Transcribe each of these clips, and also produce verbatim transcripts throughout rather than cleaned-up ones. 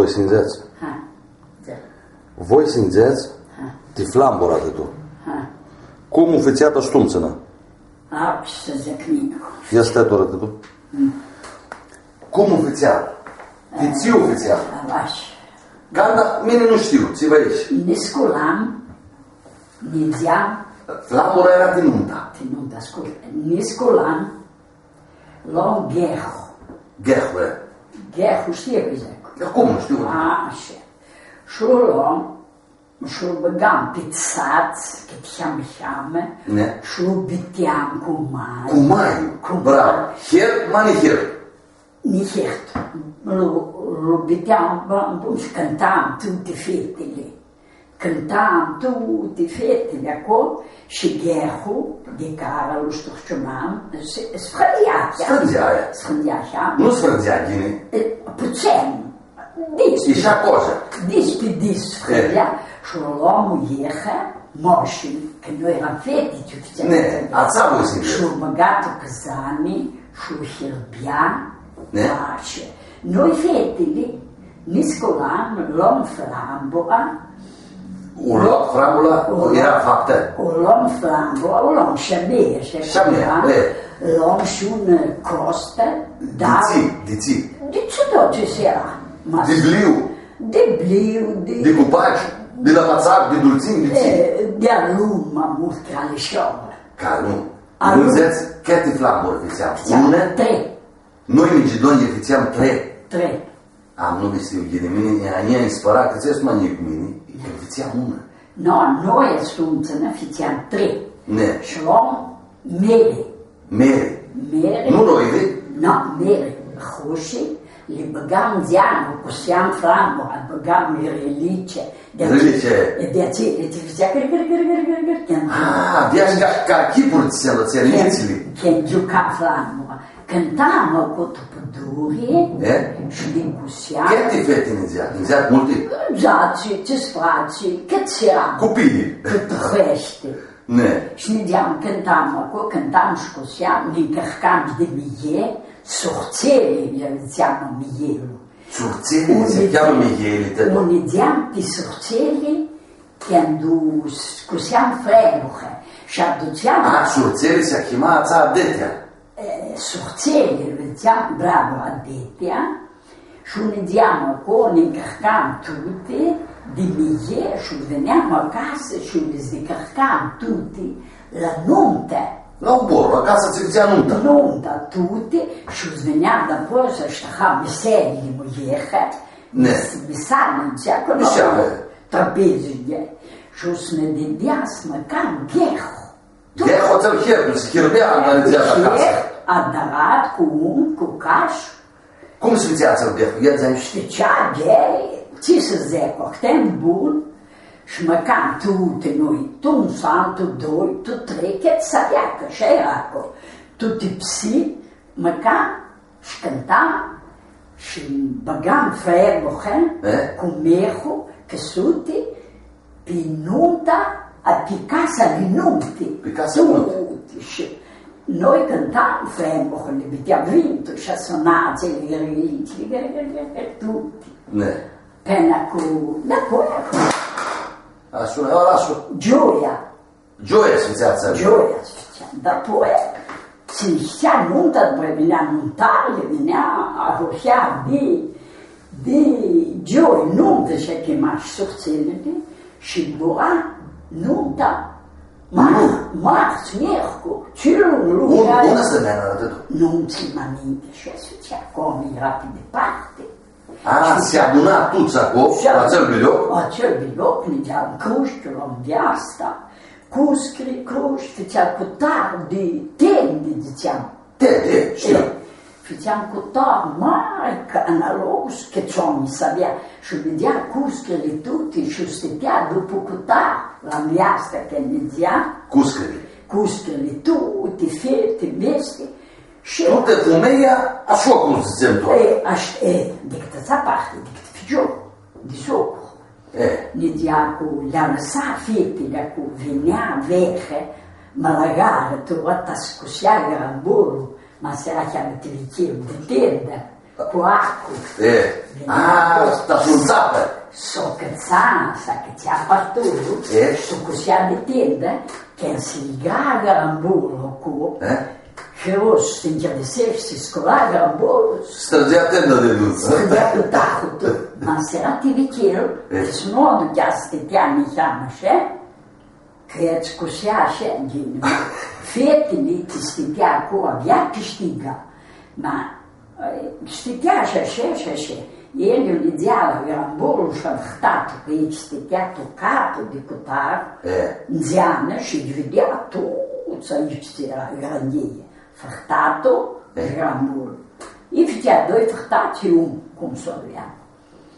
Voi s-njidzets? Ha. Dzã. Voi s-njidzets? Ha. Ti flambura di tu. Ha. Cum u fãtsea ta stumtsãnã? A, tsi s-dzãc mini. Ia stai tora ti tu. Mm. Cum u fãtsea? Ti tsi u fãtsea? Avash. Canda, mini nu shtiu, tsi va eshti. Nji sculam, nidzeam. Flambura eara ti numta. Ti numta, scuze. Nji sculam, lom ghehu. Ghehu, e. Ghehu, shtii cui dzãc? E, cum nu shtiu? A, ashi. Shi u lom, shi u bãgam pi tsats, cãt heamã-heamã, ne, shi u biteam cu maiu. Cu maiu, cu bravo. Maiu. Hert, ma niheartu. Niheartu. Lu, lu biteam, bã, bun, shi cãntam tuti fetili. Cãntam tuti fetili aclo shi ghehu di cara lu shturciunam, s-, sfãndzea. Sfãndzea, e. Sfãndzea, ashi. Nu sfãndzea ghini. E, putsãn. Dis. Isha coja. Dis pi dis, e, sfãndzea, shi u lom u iehã, moshi, cã noi eram feti, tsi fãtseam. Ne, atsea voi s-njidzets. Shi u bãga tu cãzani, shi u hirbea, ne, ashi. Noi fetili, nji sculam, lom flambura. U lom flambura, u, eara faptã? U lom flambura, u lom shamea, shi shamea, e. Lom shi un costel, da. Di tsi, di tsi? Di tsi, tut tsi s-eara. Ma di bliu? Di bliu, di... Di cupaci? Di la matsar, di dultsinj, di tsi? E, di alum, ma multu ca alishor. Ca alum. Alum. Nu dzãts, cãti flamburi fãtseam? Fãtseam unã? Trei. Noi, migidonjlji, fãtseam trei. Trei. Am, nu shtiu ghini, mini, a njia nji spãra cã tsi s-ma njic mini, cã fãtseam unã. No, noi atumtsea nã fãtseam trei. Ne. Shi lom meri. Meri. Meri. Nu roivi? No, meri. Hushi, li bãgam dzeanlu, cuseam flambura, bãgam rilice. Di atsea, rilice. E di atsea, e di atsea, gãr, gãr, gãr. Ah, di atsea ca, ca chipuri tsi s-alãtsea, cãndu, nitslji. Cãndu giuca flambura. Cãntam aclo tu pãduri, e? Shi di cusea. Cãti feti nidzea? Nidzea multi? Dzatsi, tsisprãdzatsi, cãt s-eara. Cupii. Cãt hreashti. Ne. Shi nidzeam, cãntam aclo, cãntam shi cuseam, nã ncãrcam di mie, surtseli, lã dzãtseam mielu. Surtseli, s-cheamã mieli, ti? Nidzeam pi surtseli, cãndu s-, cuseam fremuhe, shi adutseam. A, surtseli s-chema atsea adetea. E, surtseli, lã dzãtseam, bravo, adetea, shi nidzeam aclo, nã ncãrcam tuti di mie, shi vineam acasã, shi li ncãrcam tuti la numtã. La ubor, acasã tsi dzãtsea numta. Numta, tuti, shi vineam dapoi s-shtãham misearili, muljeri, ne, mis-, misali, dzãtsea, aclo, miseari, trapezili, shi s-nã didea s-mãcam ghehu. Ghehu, atsel hertu, s-hirbea, analizea acasã. Her, adarat cu un, cu cash. Cum s-fãtsea atsel ghehu? Ia dzã-nj. Fãtsea ghehu, tsi s-dzãc, ahãt bun, shi mãcam tuti noi, tu un soi, tu doi, tu trei, cãt s-avea, cã ashi eara aclo. Tuti psi, mãcam, shi cãntam, shi bãgam fremuhe, e? Cu mehu, cãsuti, pi numta, a, pi casa di numti. Pi casa di numti. Tuti, shi noi cãntam fremuhe, li bitea vimtul, shi suna atseali, tuti. Ne. Pãnã cu, dapoi cu... A, suna, a, la su-. Gioia. Gioia s-fãtsea atsea. Gioia s-fãtsea. Dapoi, tsi s-fãtsea numta, dapoi vinea numtarli, vinea aruhea di, di gioi, numta, shi chema shi surtselili, shi dura numta, mar-, marts, miercuri, tsi lu-, lu-, un, unã stãmãnã, atãt. Nu tsãn minti, shi s-fãtsea, cum eara pi diparti. A, shi s-aduna tuts aclo, la atsel biloc? Atsel biloc, nidzeam crush, lom neasta, cuscri, crush, fãtseam cutar di tendi, dzãtseam. Tendi, shtiu. E, fãtseam cutar mari, ca analog, cã tsi oaminj s-avea, shi nidzeam cuscrili tuti, shi stãtea dupu cutar, la neasta, cã nidzea. Cuscrili. Cuscrili tuti, feti, mesti, shi... Tutã fumeia, ashi cum dzãtsem tu. E, ashi, e, dicãt atsea parti, dicãt ficior, di socru. E. Nidzea cu, li alãsa fetili, cu vinea vehe, mãlãgarã, tu ota s-cusea gramburlu, ma s-eara chiar di tilicheu, di tendã. Cu acu. E. Vinea a, cu ta frunzatã. S-u cãtsa, s-acãtsea parturlu, e, s-u cusea di tendã, cãndu s-liga grambullu cu, e, hãroslu, s-nchidisea, s-scula grambullu. Strãgea tenda di dultsã. Strãgea cu tahutu. Ma s-eara ti vichel, e, cã s-nu u aduchea s-ti tea niheamã, shi cã ts-cusea ashi, ghini, ma fetili ti s-ti tea cu avea cãshtigã, ma, e, s-ti tea shi ashi, shi ashi. El u nidzea la grambullu shi ahtatu, cã el s-ti tea tu caplu di cutar, e, ndzeanã shi videa tuts aeshti eara grandii. Fãhtatu, e, grambullu. I fãtsea doi fãhtats, un, cum s-u avea.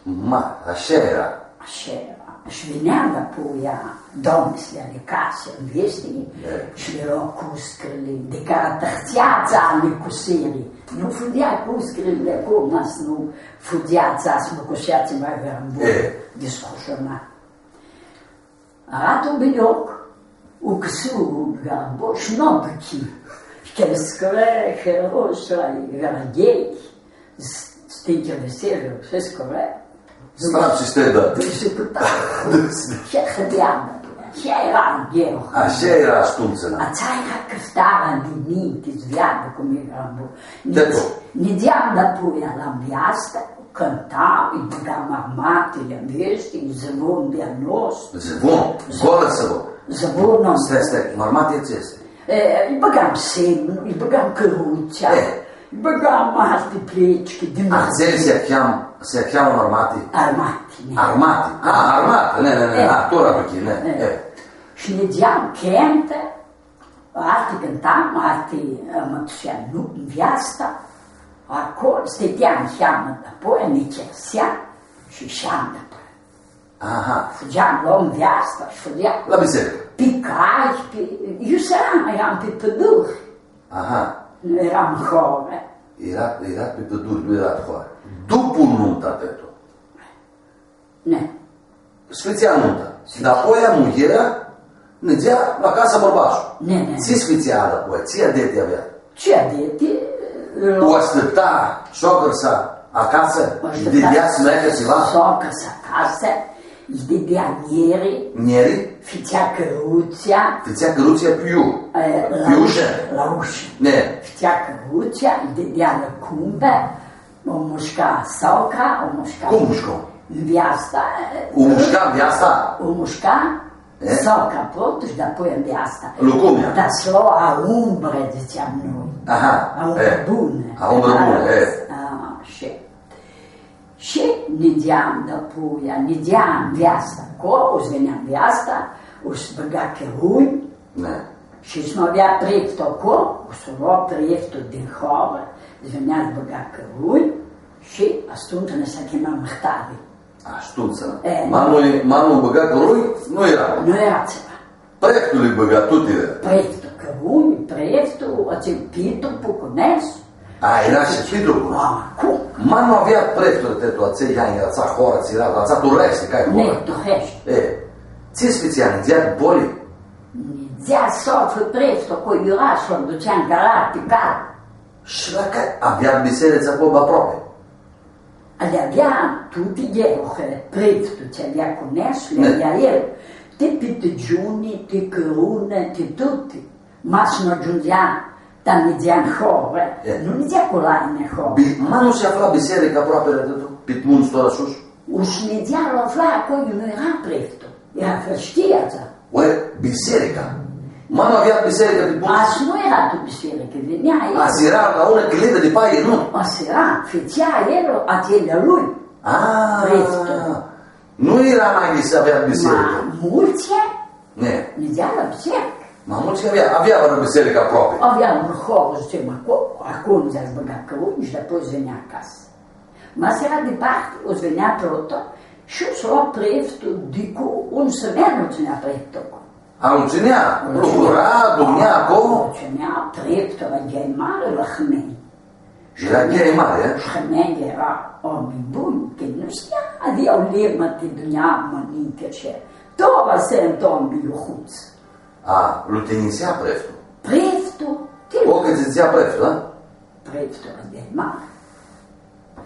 Ma, ashi eara. Ashi eara. Shi vinea dapoia domnjlji ali casi, nvesti, e, shi li lua cuscãrli, di cara tãhtsea tsa li cusiri. Nu fudzea cuscãrli di aclo, ma s-nu fudzea tsa, s-nu cusea tsi ma grambullu, e, discrushunat. Aratu un biljoc, u cãsu grambullu shi nu u aduchi. Shi cã li scurã, hãroslu, ai grandii, s-, s-ti nchidisea, s-scurã. Strapsi s-ti da. Deci, cu ta. Shi hãdeam, shi eara greu. Ashi eara atumtsea. Atsea eara cãftarea di minti, s-veadã cum e grambullu. Nidz-, nidzeam dapoia la nveastã, cãntam, lji bãgam armatili, nvesti, zvon di-a nostru. Zvon? Gola zvon? Zvon, nu. Stai, stai, armati tsi easti? E, lji bãgam semnul, lji bãgam cãrutsea, e, lji bãgam alti pleci, di... Atsea s-cheamã, s-cheamã armati? Armati, ne. Armati. A, armati, ne, ne, ne, e, a, tora, ok, ne, e. Shi nidzeam cãntã, alti cãntam, alti, ã, mãtuseam, nu, nveasta, aclo, stãteam niheamã, dapoia nã chersea shi isheam dapoia. Aha. Fudzeam, loam nveasta shi fudzeam. La bisearicã. Pi cai, pi, iu s-eara, earam pi pãduri. Aha. Nu earam hoarã. Eara, eara pi pãduri, nu eara hoarã. Dupu numta, Petru. Ne. S-fãtsea numta. Dapoia muljera nidzea la casa bãrbatlu. Ne, ne. Tsi s-fãtsea dapoia? Tsi adeti avea? Tsi adeti, ã, u ashtipta socrã-sa acasã? U ashtipta, lji dãdea s-meargã tsiva? Socrã-sa acasã, lji dãdea njeri. Njeri? Fãtsea cãrutsea. Fãtsea cãrutsea pi iu? E, pi ushã? La ushã. Ne. Fãtsea cãrutsea, lji dãdea lãcumbã. U mushca socra, u mushca. Cum mushca? Nveasta. U mushca nveasta? U mushca, e? Socra, prota shi dapoia nveasta. Lãcumea. Ta s-lo aumbrã, dzãtseam noi. Aha, aumbrã, e, bunã. Aumbrã bunã, e. A, shi, shi nidzeam dapoia, nidzea nveasta aclo, u s-vinea nveasta, u s-bãga cãrunj, Da. Shi s-nu avea preftu aclo, u s-u lua preftu di hoarã, s-vinea s-bãga cãrunj shi atumtsea nã s-chema muhtari. Atumtsea. E. Ma nu, ma nu bãga cãrunj, nu eara. Nu eara tsiva. Preftul lji bãga tuti. Preftu, cãrunj, preftu, atsi pitru, pucunescu. A, eara shi pitru. A, cum? Ma nu avea preftu, ti tu atselj anj, atsea hoarã, tsi eara, atsea turheshti, cai hoarã? Ne, turheshti. E, tsi s-fãtsea, nidzea boli? Nidzea s-u aflã preftu, aclo iu eara, s-u adutsea ãn carar, pi cal. Shi la cai, avea bisearits aclo aproapi? Li avea tuti ghelurile, preftu tsi avea cu neslu, li avea el, ti pitigiuni, ti cãrunã, ti tuti. Ma s-nu agiundzea, ta nidzea ãn hoarã, e, nu nidzea cu lainã ãn hoarã. Bi-, ma nu s-afla bisearica aproapi di tu, pit muntsã tora sus? U s-nidzea, lu afla aclo, nu eara preftu. Eara fãrshtia atsea. Oi, bisearica. Ma nu avea bisearica di bun? Ashi nu eara tu bisearicã, vinea el. Ashi eara la unã cãlidã di pai, nu? Ashi eara, fãtsea el, atselj a lui. A, preftu. Nu eara ananghi s-avea bisearicã. Ma multsã, ne, nidzea la bisearicã. Ma multsã avea, avea unã bisearicã aproapi. Avea un hor, dzãtsem, aclo, aclo nidzea s-bãga cãrunj shi apoi s-vinea acasã. Ma s-eara diparti, u s-vinea prota shi u s-lua preftu di cu un sãmen u tsãnea preftu aclo. A, u tsãnea, lucra, adunea aclo? U tsãnea preftu, eara ghei mari la hãmenj. Eara ghei mari, e? Hãmenj eara oaminj bunj, cã nu shtia, avea u lemã ti dunja mãninti shi tora s-eara oaminj luhuts. A, lu tinjisea preftu? Preftu, ti... O, cã dzãtsea preftu, a? Preftu eara ghei mari.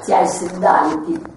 Tsi ai sãndali, ti, ti